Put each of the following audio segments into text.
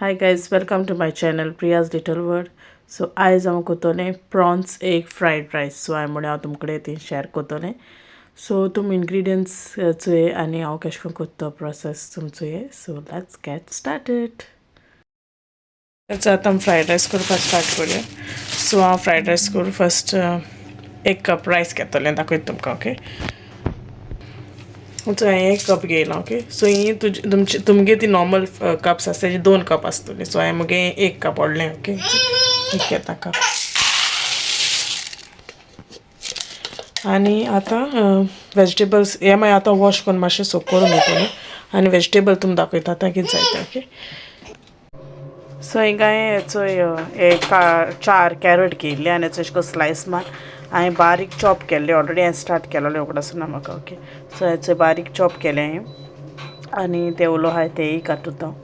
Hi guys, welcome to my channel Priya's little world. So आयज हांव कोत्तोलें prawns egg fried rice. So हांवें म्हणलें हांव तुमकडे ती शेअर कोत्तोलें. सो तुमी इन्ग्रिडियंट्स चोय आनी हांव केशें कोन्न कोत्ता तो प्रोसेस तुमी चोय. So let's get started. आतां आमी फ्रायड रायस करपाक स्टार्ट करुया. सो हांव फ्रायड रायस करूं फर्स्ट एक कप रायस घेतलें, दाखयता तुमकां. ओके, सो हांवें एक कप घेयला. ओके, सो ही तुजी तुमची तुमगे ती नॉर्मल कप्स आसता तेजी 2 कप आसतली. सो हांवें मुगे 1 कप व्हडलें. ओके, एक घेता कप. आनी आतां वेजिटेबल्स हे मागीर आतां वॉश करून मातशें सोक करून घेतलें आनी वेजिटेबल तुमकां दाखयता आतां कितें जाय तें. ओके, सो हिंगा हांवें चोय एक 4 कॅरट घेयल्ले आनी अशें करून स्लायस मार हांवें बारीक चॉप केल्ले. ऑलरेडी हांवें स्टार्ट केलोलें उगडासना म्हाका. ओके, सो हें बारीक चॉप केलें हांवें आनी ते उलो आहाय तेय कातुता.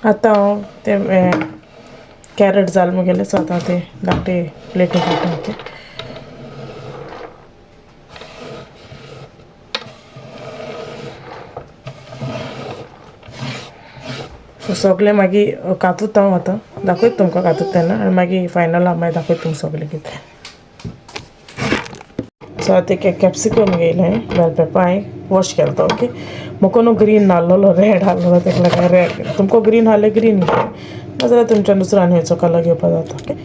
आतां हांव ते कॅरट जाल मुगेलें. सो आतां ते धाकटे प्लेटी काडटा. ओके, सो सगळें मागीर कातूता हांव आतां दाखयता तुमकां कातूता तेन्ना आनी मागीर फायनल हांव मागीर दाखयता तुमकां सगळें कितें. सो आतां एक कॅप्सिकम घेयलें, बेल पेपर हांवें वॉश केलो तो. ओके, म्हाका न्हू ग्रीन आहलोलो, रेड आहलोलो, तेका लागून रेड. तुमकां ग्रीन आहले ग्रीन घेय, नाजाल्यार तुमच्यान दुसरो आनी खंयचो कलर घेवपा जाता. ओके,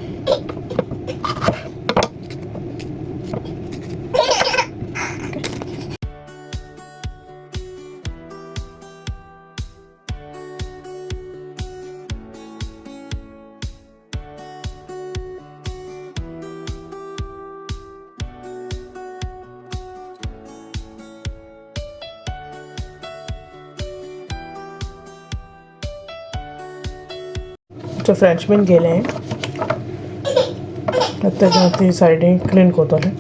फ्रेंच बीन गेले तेज्या ती सायडीन क्लीन करतलें.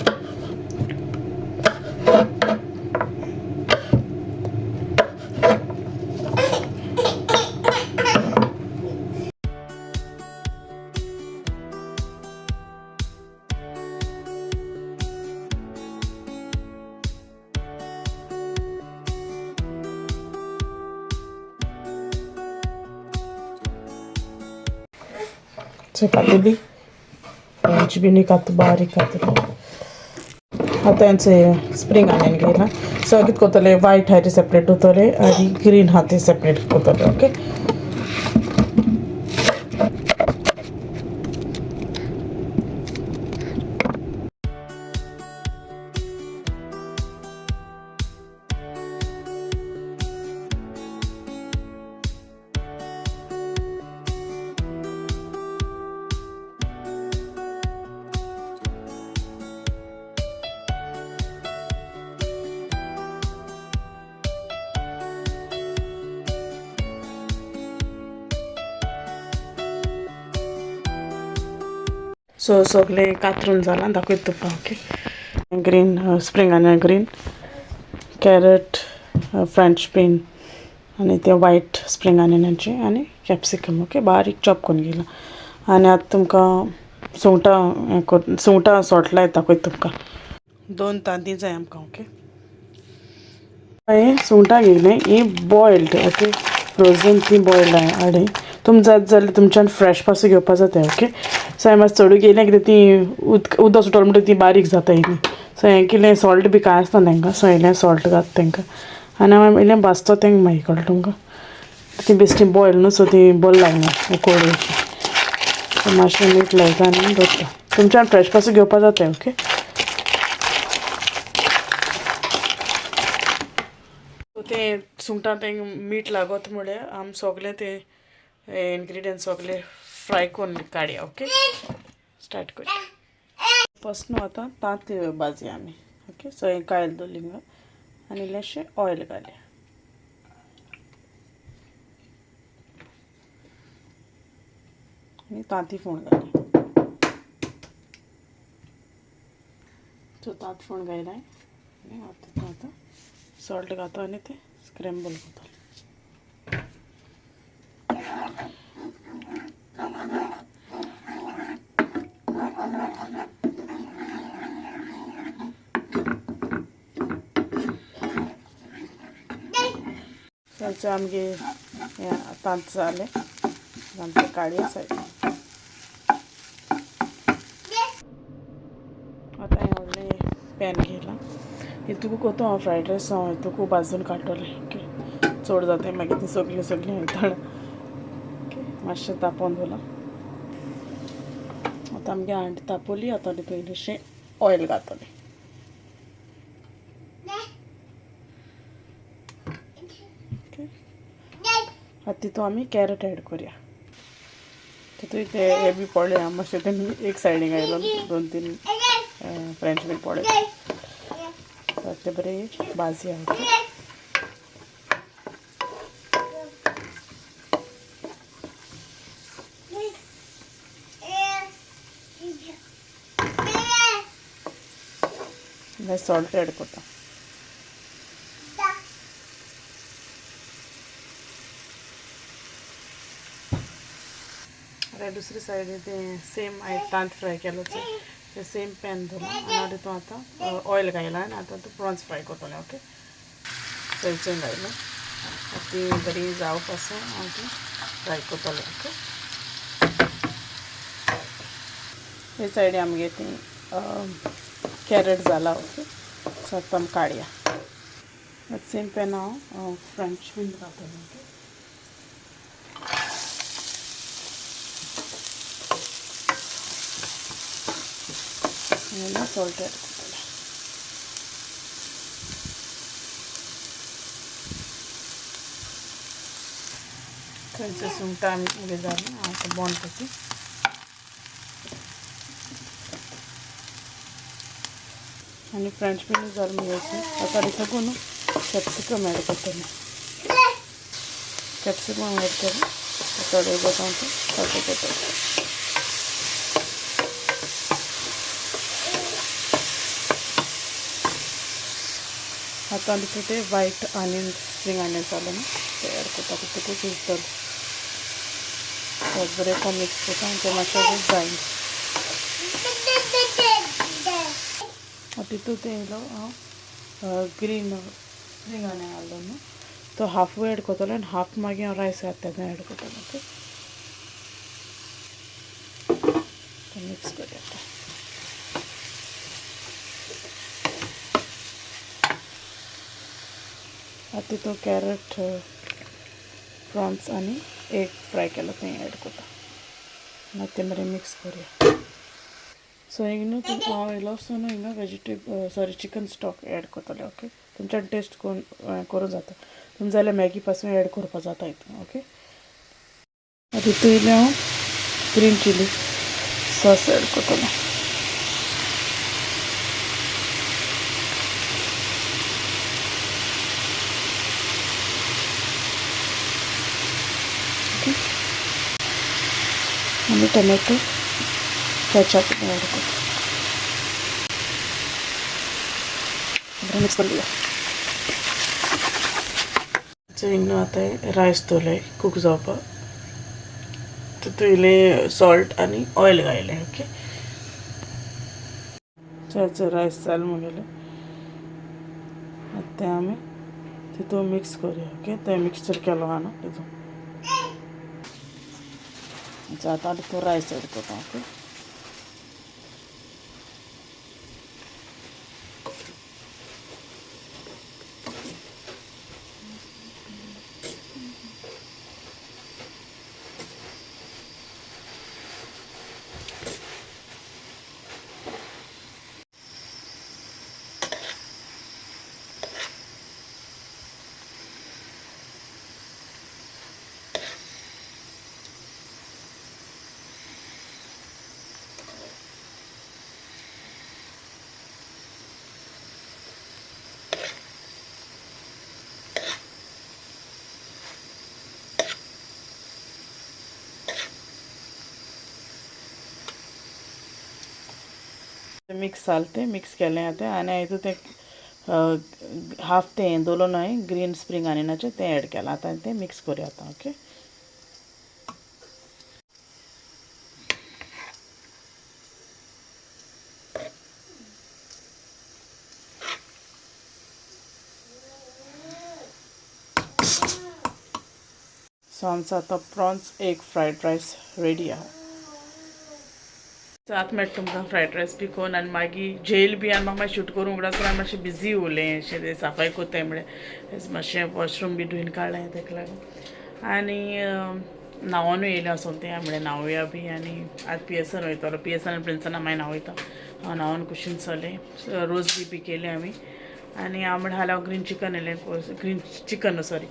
सो कातली फ्रेंच बीन कात बारीक कातली. आतां हेंचे स्प्रींग आनियन घेयला. सो कितें करतलें, वायट आहा ते सेपरेट दवरतलें आनी ग्रीन आहा ते सेपरेट करतलें. ओके, सो सगळे कातरून जालां दाखयता तुका. Okay, green spring onion, green carrot, French bean आनी ते वायट स्प्रींग आनियनाचे आनी कॅप्सिकम. ओके, बारीक चॉप करून घेयला. आनी आतां तुमकां सुंगटां सुंगटां सॉल्ट लायता दाखयता तुमकां. 2 तांती जाय आमकां. ओके, हांवें सुंगटां घेयलें ही बॉयल्ड. ओके, फ्रोजन ती बॉयल्ड हांवें हाडली. तुम जात जाल्यार तुमच्यान फ्रेश पासून घेवपा जाता. ओके, सो हांवें मातशें चडू घेयलें कित्याक ती उदक सुटोलें म्हणटकीर ती बारीक जाता इल्ली. सो हें कितें सॉल्ट बी कांय आसना तांकां. सो इल्लें सॉल्ट घात तांकां आनी हांव इल्लें भाजतो तांकां मागीर कळ्ळें तुमकां. ती बेश्टी बॉयल न्हू, सो ती बरें लागना उकोड. सो मातशें मीठ लायता आनी दवरता. तुमच्यान फ्रेश पासून घेवपा जाता. ओके, तें सुंगटां तें मीठ लागत म्हळ्यार आमी सगळें तें इन्ग्रिडियंट्स सगळे फ्राय करून काडया. ओके, स्टार्ट करुया. फर्स्ट न्हू आतां तांत भाजया आमी. ओके, सो हें कायल दवरली हिंगा आनी इल्लेंशें ऑयल घालया. आनी तांती फोण घालें. सो तांत फोण घायलां आनी आतां आतां सॉल्ट घातो आनी ते स्क्रॅम्बल करतलें. ताचे आमगे तांत जालें, आमचे काडया सायड. आतां हांवें व्हडलें पॅन घेयलां, हितूक कोतो हांव फ्रायड रायस हांव हितूक भाजून काडटलें. ओके, चड जाता मागीर ती सगळीं सगळीं वयता. ओके, मातशें तापोवन दवरलां. आतां आमगे हांडी तापोली, आतां तितून इल्लेशें ऑयल घातलें. ओके, आतां तितून आमी कॅरट एड करया. तितून ते हे बी पडले मातशें ते एक सायडीक आयलो, 2-3 फ्रेंच बीन पडले. ते बरें भाजया. ओके, सॉल्ट एड करता. आतां दुसरी सायडीन ते सेम हांवें तांत फ्राय केलो ते सेम पॅन दवरलां आनी हांव तितून आतां ऑयल घायलां आनी आतां तूं प्रॉन्स फ्राय करतलें. ओके, थंयचें घायलां, आतां ती बरी जावं पासून हांव ती फ्राय करतलें. ओके, हे सायडीन आमगे ती कॅरट जाला. ओके, सो आतां आमी काडया. सेम पॅन हांव फ्रेंच बीन घातलें. ओके, सॉल्ट एड करतलें. थंयचे सुंगटां आमगे जालीं, हांव आतां बंद करता. आनी फ्रेंच बीन जालें मुगे. आतां तितून न्हू कॅप्सिकम एड करतलें. कॅप्सिकम एड करून थोडे वोगोत हांव तें सॉटे करतलें. आतां तितून ते वायट आनियन, स्प्रींग आनियन्स जाले न्हू ते एड करता. तितूकूच शिजतलें, बरें मिक्स करता आनी ते मातशें जायना. तितून ते इल्लो हांव ग्रीन स्प्रींग आनियन घातलो न्हू तो हाफूय एड करतलें आनी हाफ मागीर हांव रायस घातता तेन्ना एड करतलें. ओके, मिक्स करया आतां. आतां तितून कॅरट, प्रॉन्स आनी एग फ्राय केलो तें एड करता आनी तें बरें मिक्स करया. सो हिंगा न्हू हांव इल्लोसो न्हू हिंगा vegetable sorry chicken stock add करतलें. ओके, तुमच्यान टेस्ट करूं जाता, तुमी जाल्यार मॅगी पासून एड करपा जाता हितून. ओके, आतां तितून इल्लें हांव ग्रीन चिली सॉस एड करतलें. ओके, आनी टोमॅटो केचप एड करता. बरें मिक्स करून दिया. हिंगा आतां रायस दवरलां कूक जावपाक, तितून इल्लें सॉल्ट आनी ऑयल घायलें. ओके, चल रायस जालें मुगेलें. आतां तें आमी तितून मिक्स करया. ओके, तें मिक्सचर केलो आहा न्हू तितून आतां तितून रायस एड करता. ओके, मिक्स जालें तें, मिक्स केलें आतां. आनी हांवें तें हाफ तें हें दवरलो न्हय ग्रीन स्प्रींग आनियनाचें, तें एड केलां. आतां तें मिक्स करुया आतां. ओके, सो आमचो आतां prawns egg fried rice ready आहा. आतां मेळटा तुमकां फ्रायड रायस बी कोन्न. आनी मागीर जेयल बी आनी म्हाका मातशें शूट करूंक उगडास आनी मातशें बिजी उरलें अशें तें सफाई कोत्ताय म्हळ्यार मातशें वॉशरूम बी धुयन काडलें तेका लागून. आनी न्हांवनूय येयलें वचोन तें म्हळ्यार न्हांवया बी. आनी आतां पिएसन वयतलो, पिएसन आनी प्रिन्सना मागीर न्हांवयता. हांव न्हांवन कुशीन चलें, रोज बी बी केलें आमी. आनी हांव म्हळ्यार हाल्यार हांव ग्रीन चिकन येयलें, green chicken sorry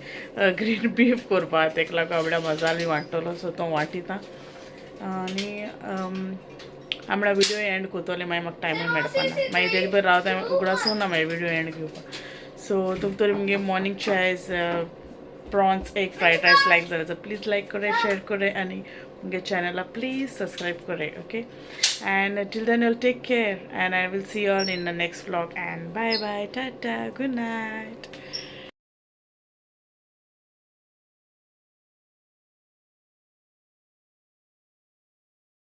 green beef करपाक, तेका लागून हांव म्हळ्यार मसालो बी वांट्टलो, सो तो वांटिता. आनी हांव म्हळ्यार विडियो एंड करतलें, मागीर म्हाका टायमूय मेळपा ना, मागीर तेजे बरें रावता उगडासूं ना मागीर विडियो एंड घेवपाक. सो तुमकां तरी मुगे मॉर्निंग आयज प्रॉन्स एग फ्रायड रायस लायक जाल्यार तर प्लीज लायक करे, शेअर करे आनी मुगे चॅनला प्लीज सबस्क्रायब करे. Okay, and till then you'll take care and I will see you all in the next vlog and bye bye, tata, good night.